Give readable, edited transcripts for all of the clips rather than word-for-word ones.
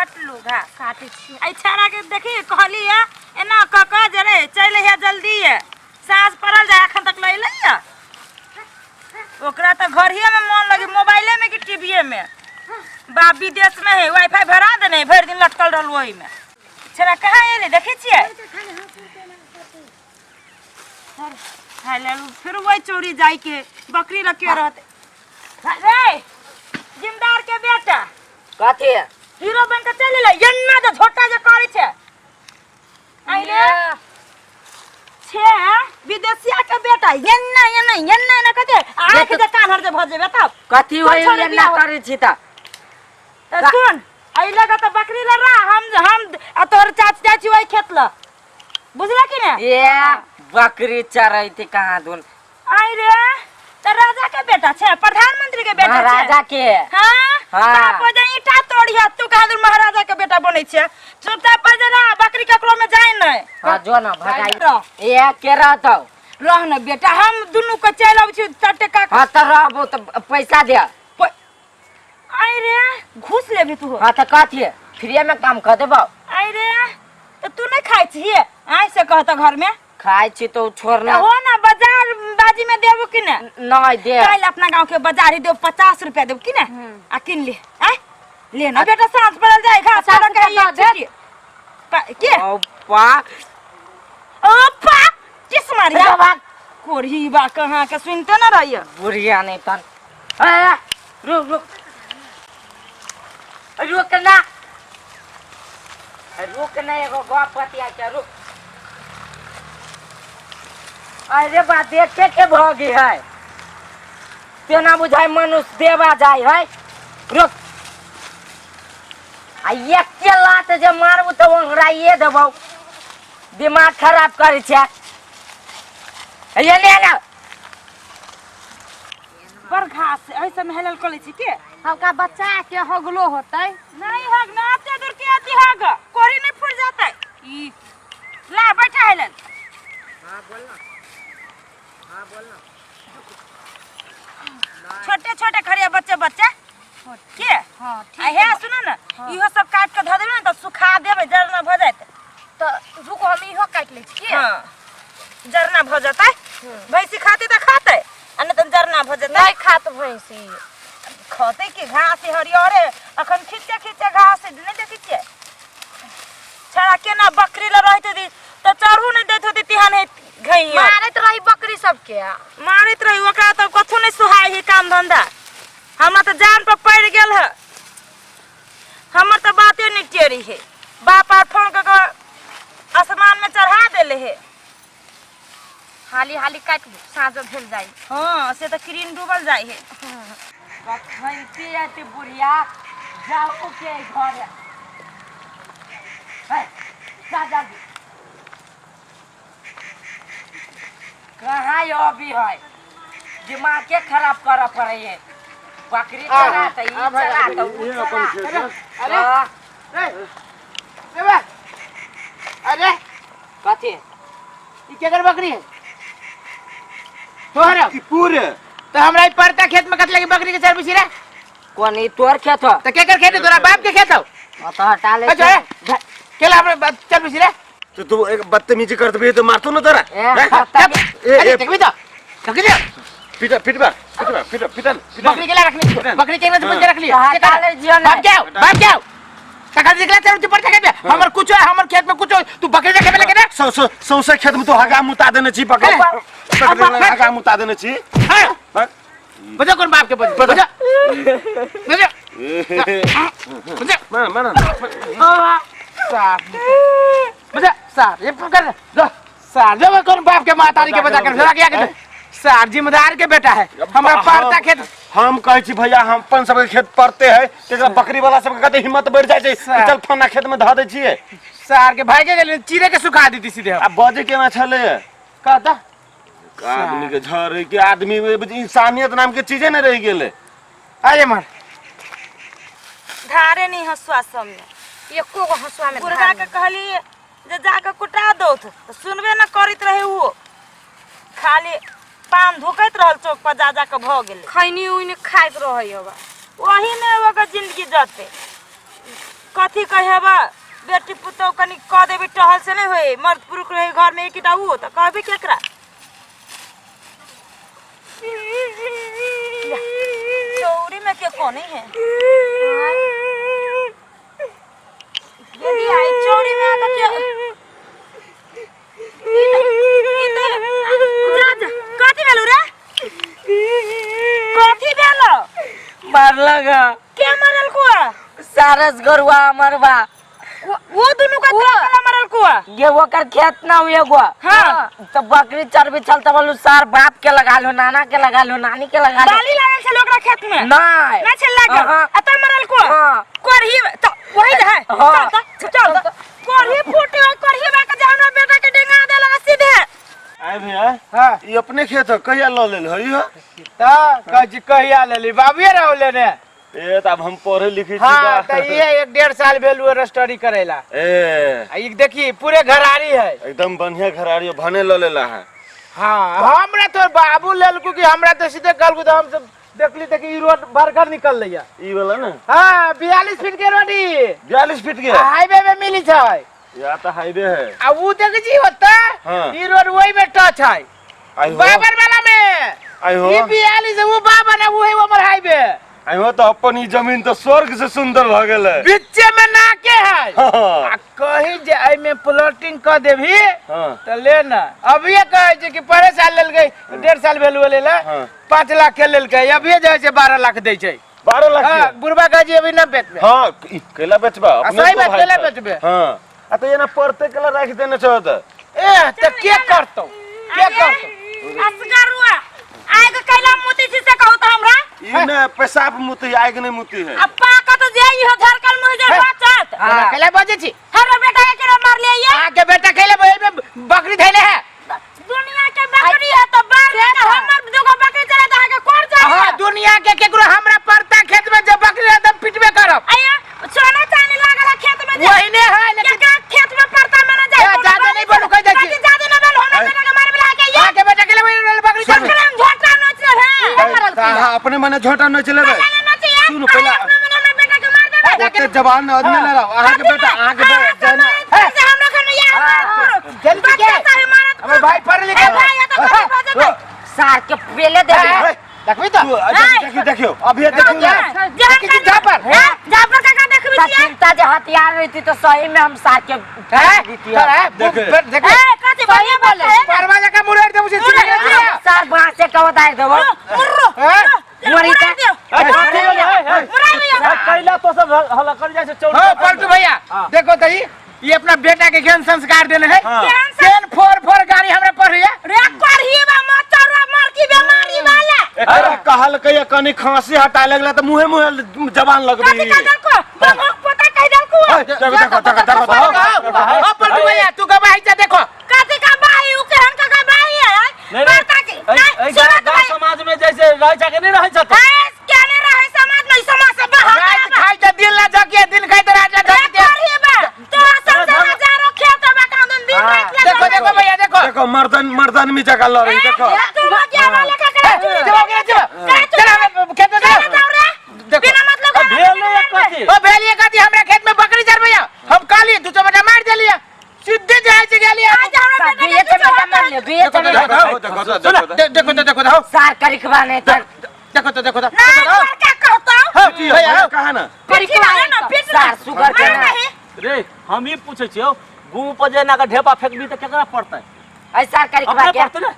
काटलू घास। काटै छी। एहि छाड़ा के देखी कहली है एना कऽ कऽ जे रे चलि अइहे जल्दी है, साँझ पड़ल जाय एखन तक लैले है। ओकरा तऽ घरहिए में मन लगे मोबाइले में कि टीवीए में। बाप विदेश में है, वाईफाई भरा देने है, भरि दिन लटकल रहल ओही में। छेड़ा कहाँ एलै देखै छियै? हेलो, फिर वही चोरी जाय के बकरी रखे रहते रे जिमदार के बेटा। कथी? हीरो बन के चल एलै, एन्ना जे झोटा जे करै छै। आइले छे विदेशिया के बेटा, एन्ना एन्ना एन्ना एन्ना कते आँख जे कान हर जे भऽ जेबे तब। कथी होई छोड़े एन्ना बियाह हो- करै छी त? तऽ सुन, एहि लगा तऽ बकरी लड़ा हम आ तोहर चाची चाची वही खेत ल, बुझला कि ने? ए बकरी चरैती कहाँ धुन। आई रे तऽ राजा के बेटा छै, प्रधानमंत्री के बेटा छै। महाराजा के। हाँ? हाँ। बाप जे ईंटा तोड़िया तू कहाँ दूर महाराजा के बेटा बनै छै। चुपचाप पर जरा बकरी ककरो में जाय नहीं। हाँ जो ना भगाई। रह। ए के रहतौ? रह न बेटा, हम दुनू के चलि अबै छी चटे का। हाँ तऽ रहबो तऽ पैसा दे। आई रे घूस लेबी तू? हाँ तऽ कथी फ्रीए में काम कर देबौ। आई रे तऽ तू नहीं खाइ छी आइ से कहत घर में? खाइ छी तो छोड़ना। हो ना बाजार बाजी में देबो कि ने? नहीं दे। काल्हि अपना गांव के बाजार ही देबो, 50 रुपया देबो कि ने? आ किन ले आय ले ना बेटा, साँझ पड़ल जाय घास 50 पड़ल के रुपया एक दऽ छुट्टी। के? ओ पा। ओ पा किस मारिया? अरे बाप। कोढ़ी बा कहाँ के सुनते न रहिए। बुढ़िया नहीं तन। ए, रुक रुक रुक ना, रुक ना, एगो गप बतिया के रुक। अरे बा देखे के भगी है तेना बुझाय मनुष्य देवा जाय है। रुक, आ एके लात जे मारबू तऽ ओंघराइए देबौ, दिमाग खराब करै छै। ये ले ना बड़ घास है, ऐसे में हेलल करै छी के? हल्का बच्चा के हगलो होतै। नहीं हग ना, एते दूर के अति हग कोरी नहीं फूट जातै। ई ला बैठा हेलल। हां बोल ना, हां बोल ना। छोटे छोटे खड़िया बच्चे बच्चे के। हां आ हे सुन ना, इहो सब काट के धऽ देबै ने तऽ सुखा देबै, जरना भऽ जायत। तऽ रुको, हम इहो काटि लै छी के? हां जरना भऽ जेतै, भैंसी खाते तऽ खाते आ नहि तऽ जरना भऽ जेतै। नहीं खात भैंसी। खते कि घास हरियरे अखन खींचे खींचे घास नहीं देखै छियै? छड़ा केना बकरी ल रहैत होती तऽ चढ़ू नहीं दैत होती तिहान हे घैया। मारैत रही बकरी सबके। मारैत रही ओकरा तऽ कथू नहीं सुहाय है काम धंधा। हमरा तऽ जान पर पड़ि गेल है, हमर तऽ बाते नहीं टेरी है। बाप आर फोन कऽ कऽ आसमान में चढ़ा देले है। हाली हाली काटि लू, साँझो भेल जाइ। हाँ से तऽ किरीन डूबल जाइ है। कखन आती बुढ़िया जाओ के घर है, जा जल्दी। कहाँ यो अभी है, दिमाग के खराब करे पड़े है। बकरी चरा त ई चरा त ऊ चरा। अरे हाँ, अरे बे, अरे कथी? ई केकर बकरी है तोहर? की पूरे तो हमरा ई परता खेत में कत लगी बकरी के चरबी रे? कोन ई तोर खेत हो? तो केकर खेत है? तोरा बाप के खेत हो? हाँ, तो हटा ले। अच्छा, ए, केला हमरा चरबी रे? तो तू एक बदतमीजी करत भी तो मारतो ना तोरा। ए, हैं? बदतमीजी। ए, अरे ए, देखबी तो देखबी तो। पिटा पिटबा पिटबा पिटा पिटन पिटन। बकरी केला रखली, बकरी के से बंद रखली। तो हटा ले जियो ना। बाप के आओ, बाप के आओ। तखन निकला चल तू परता खेत में हमर कुछ है, हमर खेत में कुछ तू बकरी रखे में लगे ना। सौ सौ सौंसे खेत में तो हगा मुता देने छी बकरी। बकरी लग हगा मुता देने छी। हां हाँ? बजो कोन बाप के बजो बजो बजो बजो। मार मार। सार बजा सार ये पकड़ लो सार जो कौन बाप के मातारी के बजा कर फिर आगे आगे सार जिम्मेदार के बेटा है हमरा परता खेत। हम कहै छी भैया, हम अपन सबके खेत पड़ते है तेकरा बकरी वाला सबके कते हिम्मत बढ़ जाइ छै कि चल फन्ना खेत में धऽ दै छियै। सार के भाई के गेल चीरे के सुखा दी सीधे। आ बजे केना छलै? कहता आदमी के झरे के आदमी इंसानियत नाम के चीजे नहीं रह गेलै। अरे मार धारे नहीं हसुआ सब में, एको गो हसुआ में मुर्गा धार के कहली जे जाके कुटा दौथ तऽ सुनबे न करैत रहे वो, खाली पान धुकैत रहल चौक पर जा जा के भऽ गेलै। खैनी उनी खाइत रहै होबा, ओही में ओकर जिंदगी जते। कथी कहेबा बेटी पुतोह कनी कह देबी टहल से नहीं होई मर्द पुरुष रहे घर में एकटा ऊ त कहबी केकरा चौरी में के कोनी है यदि आई चौरी में आके के ई त जा जा कथी भेलौ रे कथी भेलौ मारलक के मारल कुआ सारस गरुआ मरवा वो दुनू का वाला मरल कुआ ये ओकर खेत ना हुए गो हाँ। तो बकरी चरबी छल त बोलू सार बाप के लगा लो नाना के लगा लो नानी के लगा लो बाली लागल छल ओकरा खेत में नहीं ना छल लागल हाँ। आ त मरल कुआ हाँ। करही त वही रहे हाँ। चल त चल त करही फूटे करही बा के हमरा बेटा के डेंगा दे लगा सीधे आए भैया हाँ ई अपने खेत है कहिया ल लेल हई हो त कहै छी कहिया लेली बाबुए रहो लेने ए त अब हम पढ़े लिखे छी हाँ बा। त ये एक डेढ़ साल भेल हुए रजिस्ट्री करेला ए आ ई देखी पूरे घरारी है एकदम बढ़िया घरारी है, भने ल लेला है हाँ हमरा तो बाबू लेलकू कि हमरा तो सीधे कहलकू तो हम सब देखली त कि ई रोड भरकर निकल लैया ई वाला ना हाँ 42 फीट के रोड ई 42 फीट के हाईवे में मिली छै या तो हाईवे है आ ऊ देख जी होता हाँ। ई रोड वही में टच है आई हो बाबर वाला में आई हो ई 42 ऊ बाबर है वही हमर हाईवे आई हो तो अपन ई जमीन तो स्वर्ग से सुंदर भ गेल है बीचे में नाके है हाँ आ कहीं जे एहि में प्लॉटिंग क देबही हाँ त ले ना अभिये कहै छै कि परे साल लेलकै डेढ़ साल भेल हुए लेला हाँ। 5 लाख के लेलकै अभिये जे छै 12 लाख दै छै 12 लाख हाँ के? बुढ़बा कहै छै अभी न बेचबे हाँ ई कैला बेचबा अपने सही तो बात, भाई कैला छै। बेचबे? हाँ आ तो एना पड़ते केला राख देने छो त ए त के करतौ के करतौ असगरुआ आग कैला मुती छी से कहू त हमरा ई ने पेशाब मुती आग नहीं मुती है आ पाकत जे इहो झरकल मुँह जे बचत हाँ कैला बजै छी हमरा बेटा के केना मार लिए ये अहाँ के बेटा कैला बजै में बकरी धैले है दुनिया के बकरी है तो बार में हमर दुगो बकरी चला त अहाँके कोन जाय हाँ दुनिया के केकरो हमरा पड़ता खेत में जब बकरी रहत हम पिटबे करब आया सोना चांदी लागल है खेत में जे वही ने है लेकिन केकरा खेत में पड़ता में न जाए ए, ज्यादा नहीं बोलू, कहि दै छी। कथी ज्यादा न बोलू हमरा बेटा के मारे वाला के ये अहाँ के बेटा कैला बजै बकरी चरबै एकरा हम झोटा नोच लेब है त अहाँ अपने मने झोटा नहीं चलेबै पहले नोचिए सुनू, पहले- अपना मने हमरा बेटा के मार देबै ओते जवान आदमी ले रहो अहाँ के बेटा अहाँ के बेटा जाना से हमरा घर में यार जल्दी के हमर भाई पढ़ लिख ए भाई ये तो कथी भऽ जेतै सार के पेले दे ए, देखबी तो तू देखियो देखियो अभी देखियो ना देखी छी झापर झापर काका देखबी त छियै चिंता जे हथियार रहती तो सही में हम सार के हैं दीती चल है देखे। देख ए कथी बढ़िया बोले परवा जका मुरेड़ देबू से चिल्ला के चिल्ला सार बांस से कव दाय देबो मुर्रो हैं? मरी त कैला तो सब हल्ला कर जाइ छै चौरी हाँ पलटू भैया देखो तो ये अपना बेटा के केहन संस्कार देने है हाँ। केहन फोर फोर गाड़ी हमरा पर है रे करही बा मचरवा मरकी बेमारी वाला एकरा कहल के कनी खांसी हटा लगला त मुहे मुहे जबान लगबी कथी कह देलको बंगोक पोता कह देलको देखो देखो देखो देखो हाँ पलटू भैया तू गवाही जा देखो कथी का बाई उ केहन का का बाई है नहीं, मारता के नहीं सुनो तो भाई समाज में जैसे रहै छै के नहीं रहै छै ए केने रहे समाज में समाज से बाहर रात खाई तो दिन ला जकिए दिन खाई तो रात ला रे जकिए करही बा तोरा सब हजारों खेत बा कांदन दिन रात ला देखो देखो भैया देखो देखो मर्दन मर्दन में जगह लड़ रही देखो तू बगिया वाले का करे चलो चलो चलो चलो हमें खेत में चलो जाओ रे देखो बिना मतलब के भेल नहीं कथी ओ भेलिए कथी हमरा खेत में बकरी चरबैया हम कहलिए दू चमेटा मार देलिए सीधे जाए छै गेलिए आज हमरा बेटा दुइये के चमेटा मार लियो दुइये चमेटा देखो देखो देखो देखो देखो तो देखो तो सार करिकबा नहीं तर देखो तो देखो तो ना कर के कहता हाँ, भैया कहा ना करिकबा ना पीट सार सुगर के ना रे हम ई पूछै छियौ गु पर जे एना के ढेपा फेंकबी तऽ केकरा पड़तै ऐ सार करिकबा अपने के पड़तै ने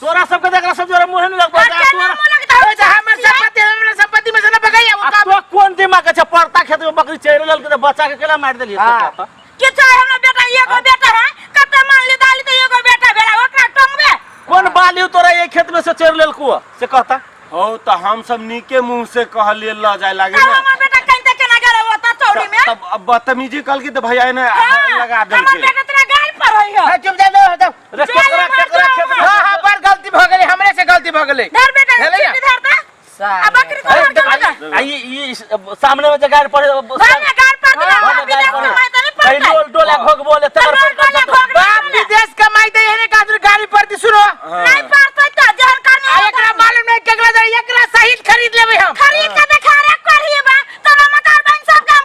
तोरा सबके तऽ एकरा सब जोरे मुँहे नहि लगबौ और केना मुँह लगतौ? ओए जे हमर संपत्ति हमरा संपत्ति में से ना बगैया वो आ काम तो कोन दिमाग के छै पड़ता खेत में बकरी चढ़ि लेलकै तऽ बच्चा के केना मारि देलियै से हाँ। कहता। के चाहे हमरा बेटा एगो बेटा है कते मान ले दाली तो एगो बेटा भेला ओकरा टंगबे कोन बाली तोरा एहि खेत में से चढ़ि लेलकौ से कहता हो तो हम सब नीके मुंह से कहलिए ल जाए लागे तब ना हमर बेटा कहीं केना गेल ओता चौड़ी में तब अब बदतमीजी कल की तो भैया ने हाँ, लगा हमर देलके बेटा तोरा गाल पर है हाँ, चुप जा जाओ जाओ रे केकरा केकरा खेत में हाँ हाँ बड़ गलती भ गेलै हमरे से गलती भ गेलै धर बेटा भेलै ना? चिट्ठी धर दा आ बकरी को मार के लगा आ ई सामने में जे गाड़ पड़े घर में गाल पर दिला विदेश कमाई त नहीं पड़तै डोल डोला घोग बोले तकर डोल डोला घोग बाप विदेश कमाई दे हेने खातिर गाड़ी पर दी सुनो नहीं पड़तै त जहन करनी आ एकरा मालूम नहीं केकरा दे एकरा सहित खरीद लेबै हम खरीद के देखा रे करही बा तोरा मकार बैंक सब के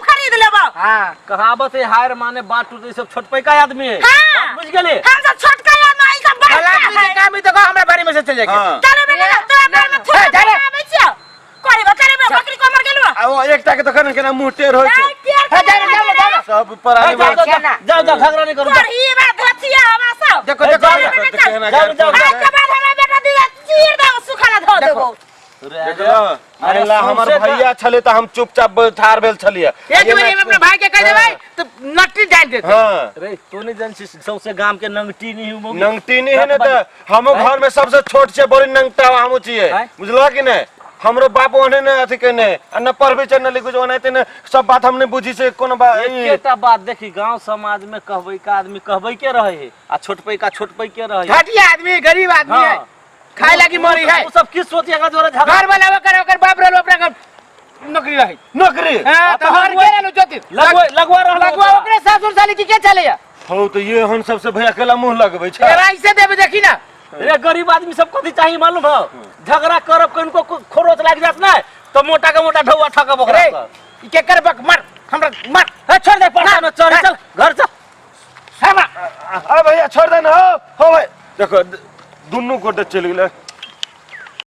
हाँ। कहावत है हार माने बात टूटे, ई सब छोट पैका आदमी है। हाँ। बात बुझ गेली? हम सब छोटका आदमी, ई सब बड़का आदमी है। के काम ही देखो, हमरा बारे में से चल जाएगी। हाँ। चलो बेटा, तोरा बारे में थोड़ा ए, जा रे। आबै छियौ। करे बा, करे बा, बकरी को मर गेलौ। आ ओ एकटा के देखो ने केना मुंह टेढ़ होइ छै। नहीं, टेढ़ ए, जा रे, जा रे, जा रे। सब प्राणी जाओ, बात। जाओ, जाओ, जाओ, झगड़ा नहीं करू, जाओ। करही बा, धोतिया हवा सब। देखो देखो जा, देखो। जा, केना जाओ, जाओ, आज के बाद हमरा बेटा दिया चीर देबो, सुखाला धो देबो। देखलो, अरे अरे हमर सौंसे भैया छलै तऽ हम चुपचाप ठाढ़ भेल छलियै। एक बेर हम अपना भाई के कह देबै तो नट्टी डाल देते। हाँ। रे तू नहीं जान छी, सौंसे गाम के नंगटी नहीं हूँ मौगी। नंगटी नहीं है ने तऽ हमो घर में सबसे छोट छियै, बड़ी नंगटा हमहूँ छियै। आँय? बुझलह कि नहि? हमरो बाप ओहने ने अथी केने आ न पढ़बै छै न लिखै छै, ओनाहिते ने सब बात हम नहि बुझी छै कोनो बात। एकेटा बात देखी, गांव समाज में कहबै का आदमी कहबै के रहे है आ छोटपै का छोटपै के रहे है। घटिया आदमी, गरीब आदमी है। हाँ। खाए लागी मरी है। उ सब की सोचिएगा जोरे झगड़ा। घर वाला ओकर ओकर बाप रहलो, अपना घर नौकरी रहे। नौकरी। हां, तो हर के रहलो ज्योति। लगवा लगवा रहलो। लगवा ओकरे सासुर साली की के चले या। हौ तऽ ये हम सबसे भैया अकेला मुंह लगबै छै। एरा ऐसे देबे देखी ना। रे गरीब आदमी सब कथी चाहिए मालूम हो? झगड़ा करब कनको खरोच लाग जात ना तो मोटा के मोटा ढौआ ठकब ओकरा रे से। ई केकर बक मार हमरा मार। हे छोड़ दे, पड़ता न चल चल घर चल। हमरा आ भैया छोड़ दे ना। हो हो भाई देखो, दुनू गोटे चलि गेलै।